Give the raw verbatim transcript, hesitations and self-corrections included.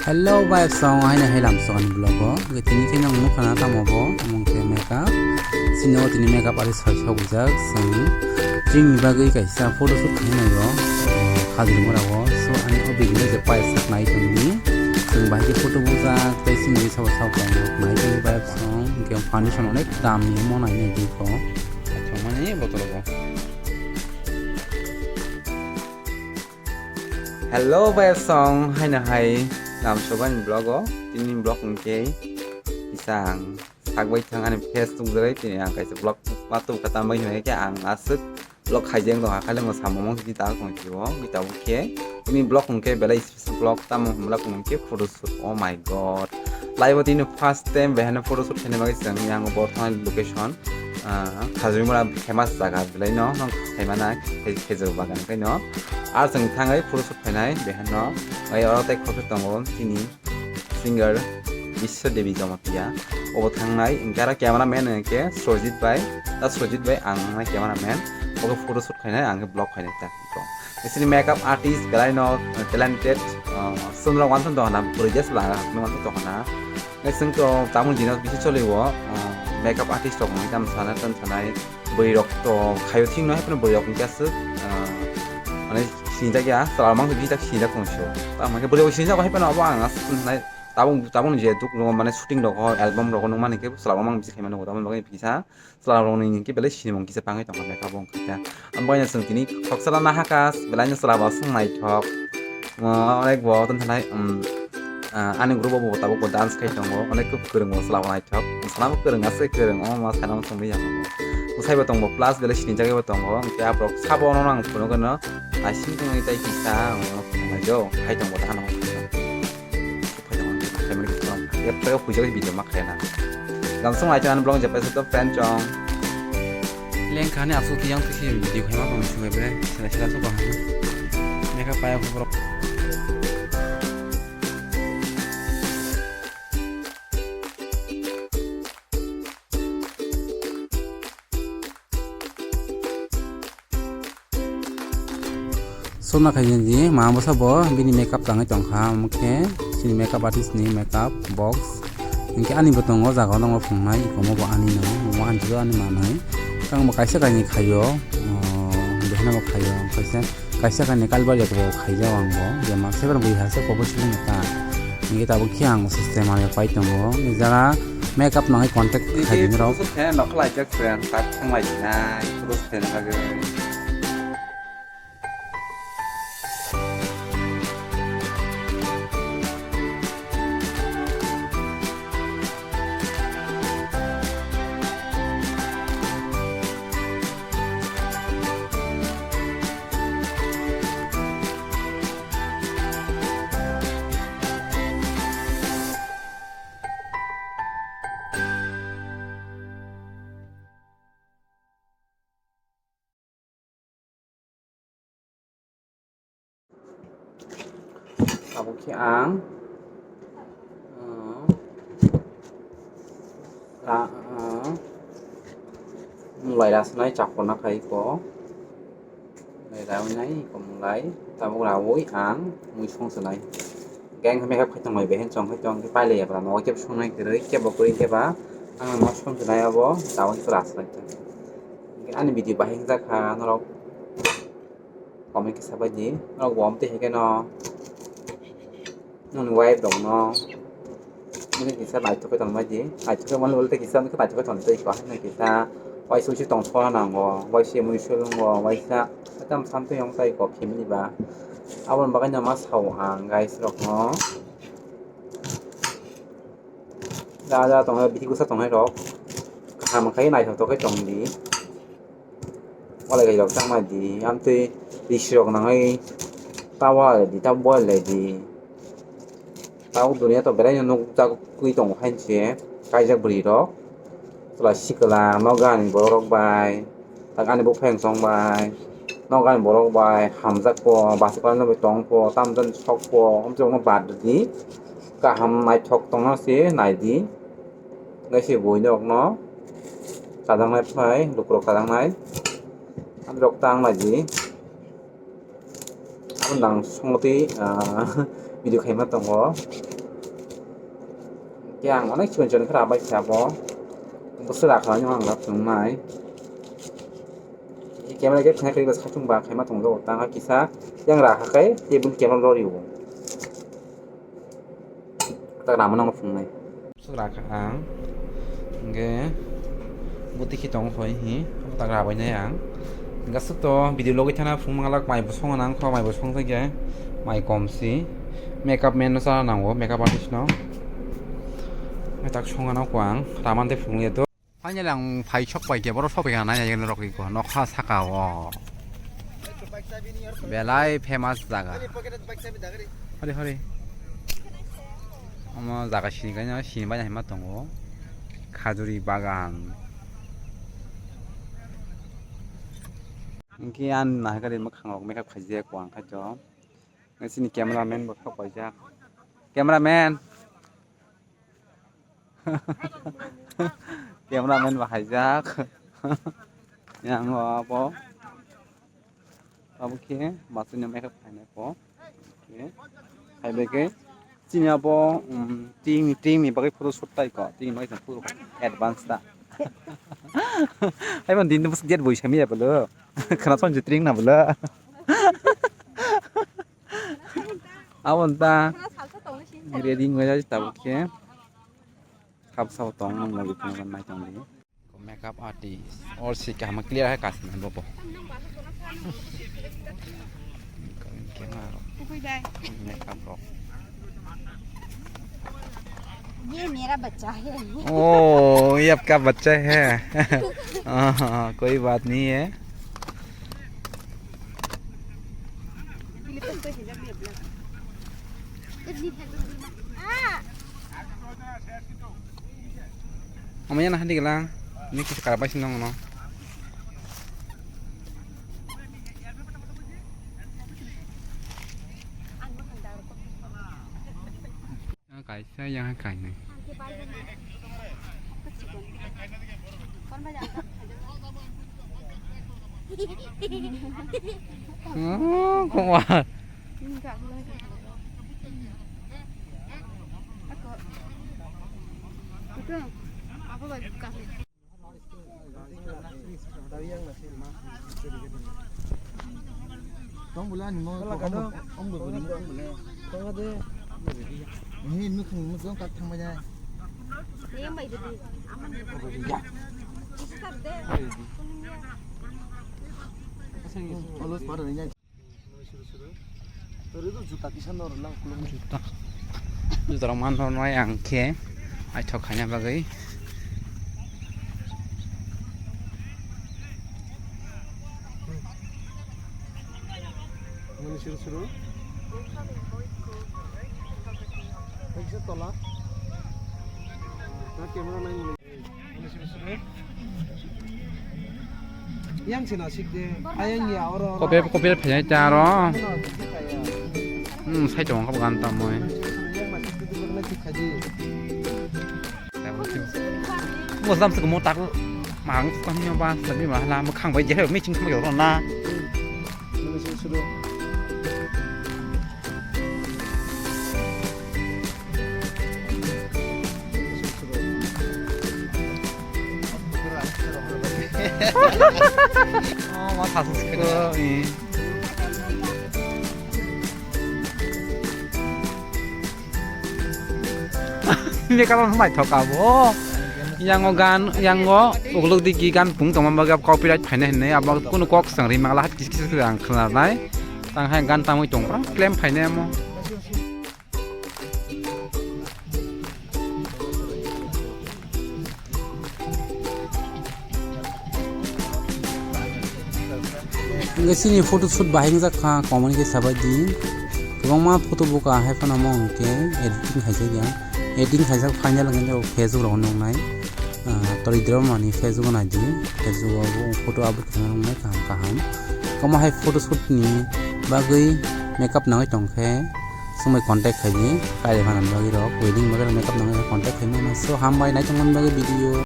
Hello, vibes song, haino hai lam song ani vlog o. Tini khe nang nukha na tamo bo, mung khe makeup. Sino tini makeup ari soi sok jak song. Chini bagwi kaisa photo shoot khaina yo. Khajri mora o. So ani o video je pai sak nai tong ni. Song bahai khe photo bujak, tei sini sabo sabo nai tong vibes song. Hingke foundation onek dam ni mo nai nai di ko. Achomani botol bo. Hello, vibes song, haino hai lam song ani vlog o. Tini vlog hingke kisa ang sak bai thang ani face tuk jai tini ang kaisa vlog ma tuk kha tam bai hingke ang aswk vlog khaijeng tong hakhai le mo samung tini ta tong si o. Tini vlog hingke belai vlog tamo hwnba kung khe photo shoot, oh my god. Live o tini first time beheno photo shoot khaina bagwi chwng yang bo thang location, ah, Khajimura famous jaga belai no nong khaimana khe-, khejur bagan kai no. Ar chwng thangwi photo shoot khainai beheno. Ai oro tei khoroksa tongo tini singer Biswa Devi Jamatia. Obo thangnai hwnkhe aro camera man hwnkhe Sojit bai, ta Sojit bai ang wngnai camera man. Obo photo shoot khainai ang khe vlog khainai ta. Sini makeup artist belai no talented, ah, sundra wansan to hana, puri jas la, no wansan to hana. Ngai sing to tamul dino bisi choli wo, ah, makeup artist rok ngai tam sana, tan sanai, bui rok to khayo thing no, haipno bui rok ngai aswk, ah, mane sinjak ya, salamang bisi tak sinjak tong sio. Ta mane bui rok sinjak haipno abo ang aswk nai, tabung, tabung je duk, mane shooting rok, album rok nung mani khe salamang bisi khaimano, tabung bagwi kisa. Chwla rokni hwnkhe belai sinimung kisa bangwi tongkha, makeup bo wngkha khe. Ang boino chwng tini khoroksa lama hakha, belaino chwla bo aswk naithok. Mo onek bo tong thanai, um, ah, ani group o bo tabuk bo dance khai tongo, onek kwrwng bo chwla bo naithok. Sana bo kwrwng aswk kwrwng, omo ma sana bo chwngli ya. Bwsai bo tongo, plus belai sinijagwi bo tongo, hwnkhe aborok sabo ono ang phunukgwino, naising tongwi tei kisa, omo phunuknai jo, khai tongo ta hano. Family khe tong. Yak tayo puja khe video ma khaina. Gam song ai chan blog japai sa to friend chong. Leng khani asu tiyang tisi video khaima tong sungai bre. Sila sila su bahana. Meka paya khobor. Sona khaini di ma bwsa bo bini makeup tangwi tongkha, omo khe chini makeup artist ni makeup box. Hinkhe ani bo tongo, o jaga o nangma phunuknai, ikomo bo ani no, omo ani bo ani manwi. Tang bo kaisa kainwi khaio, o, bihano bo khaio, kaisa, kaisa kainwi kalbari bo khaijao ang bo, je ma sebar bui ha se kobo sini ta. Hinkhe tabuk khe ang system ani pai tongo, jara makeup nangwi contact khaini rok. Photo shoot khe nokha laijak se, ang tak thang lai sinai, photo shoot khe nokha gwi. Abo khe ang, uh, ra-, uh, mulai rasinai chakona khai ko. Mulai rawi nai ko mulai, tabuk rawi ang mui song sinai. Gang khe makeup khai tongmai behensong khai tong khe pailai ya bwla nogo kebo songnai kwrwi kebo kwrwi khe ba ang no song sinai abo tabuk khe rasinai. Ani video bahai wngjakha norok comment khe sabai di, norok bo amtwi hai kheno nokni wife rok no nokni kisa naithok khe tongmai di, naithok khe mani ulo tei kisa naithok khe tongtwi kisa waisa usi tongthokna nango, waisa mui swlwngo, waisa tamo samtwi wng tei kok himni ba. Aboni bagwi no ma sao ang guys rok no. Da da tongo, bithi bwsa tongnai rok kaham khai naithok khe tong di. Walai rok tang nai di, amtwi risi rok nangwi ta walai di, ta boil lai di. Tabuk duniya to belai no nukjagwi tongo hai se kaijak bwrwi rok. Chwla sikla, nogo ani borok rok bai, tak ani buphang song bai, nogo ani borok bai hamjak po, bachai tong po, tamo jani sok po, amtwi rok no bad rw di. Kaham naithok tongna se nai di. Ngai se bui rok no chajaknai phai, lukurok chajaknai. Amtwi rok tang lai di. Abo nang songmotwi, ah, video khaima tongo. Yang onek chikon chikon khe rabai kha bo. Bwswk rakha nw ang rok chwng nai. Camera khe khna khe bwswk khatung ba khaima tong jago tang kisa yang rakha khe tei bun camera lori o. Tak rama nang phungnai. Bwswk rakha ang. Hingkhe bwtwi khe tong khoi hi. Tak rabai nai ang. Hingkhe aswk to video logwi thana phung manglak mai bo songo nang kho mai bo song thangkhe mai kom si. Makeup man no chana nango makeup artist no. Tak songo nang kho ang. Raman tei phunglai to. Finally ang phai sok pai khe borok sok pai kha nai nai rok iko nokha saka o. Belai famous jaga. Hori hori. Omo jaga sini kanya sini banya hima tongo. Khajuri bagan. Hingke ang nahikari mwkhang rok makeup khaijak wng khaito. Sini camera man bo sok paijak. Camera man. Cameraman bo haijak. Yang abo. Abo khe masini makeup khainai ko. Oke. Hai bai khe chini abo, um, ting, ting ni bagwi photo shoot tai ko. Ting ni bagwi photo advance ta. Hai ban din bus jet boi sami ya bolo. Khana son jitring na bolo. Abo ta ready wngya tabuk khe. Kap sao tong nang logi tong nai tong di. Makeup artist. Or si kaham clear hai kas nang bobo. Makeup rok. ये मेरा बच्चा है। ओ, ये आपका बच्चा है। हाँ, कोई बात नहीं है। Amanya nah di gelang. Ini kita karabai sih nong no. Yang kaisa yang kainai. Oh, kuat. Tong bula ni mo om bo ni mo om bula. Tong de. Ni nu khang mo jong kat thang ba jai. Ni mai de. Am ni. Ya. Start de. Olos pada ni. Juta kisa no rwlang kulung. Juta. Juta rok man rwnai ang khe aithok khaina bagwi. Mani suru suru. Kaisa tola. Ta camera nai mani. Yang sina sik de. Ayang ya oro. Kopi kopi phainai ta aro. Hmm, sai tong kha gan ta moi. Mo sam sik mo tak mang kan yo ba sabi ma la mo khang bai je mi ching khang yo na. Oh, ma sasu siko, eh. Ini kalau mai thok abo. Yang o gan, yang o ugluk digi gan pung tongma bagwi copyright phaina hinwi abo kunu kok swng ri mangla hat kis kis ang khna nai. Tang hai gan tangwi tong pra claim phaina amo. Hingke chini photo shoot bahai wngjak kha, comment khe sabai di. Kwbangma photo buka hai phano mo hingke editing khaijak ya. Editing khaijak final hingke Facebook rogo nuknai. Ah, tori drama ni Facebook o nai di. Facebook o bo photo upload khaina nuknai kaham kaham. Kwbangma hai photo shoot ni bagwi makeup nangwi tongkhe. Sumai contact khai di, kaile phanani bagwi rok, wedding bagwi rok makeup nangwi contact khai mano. So, hambai naitongmani bagwi video.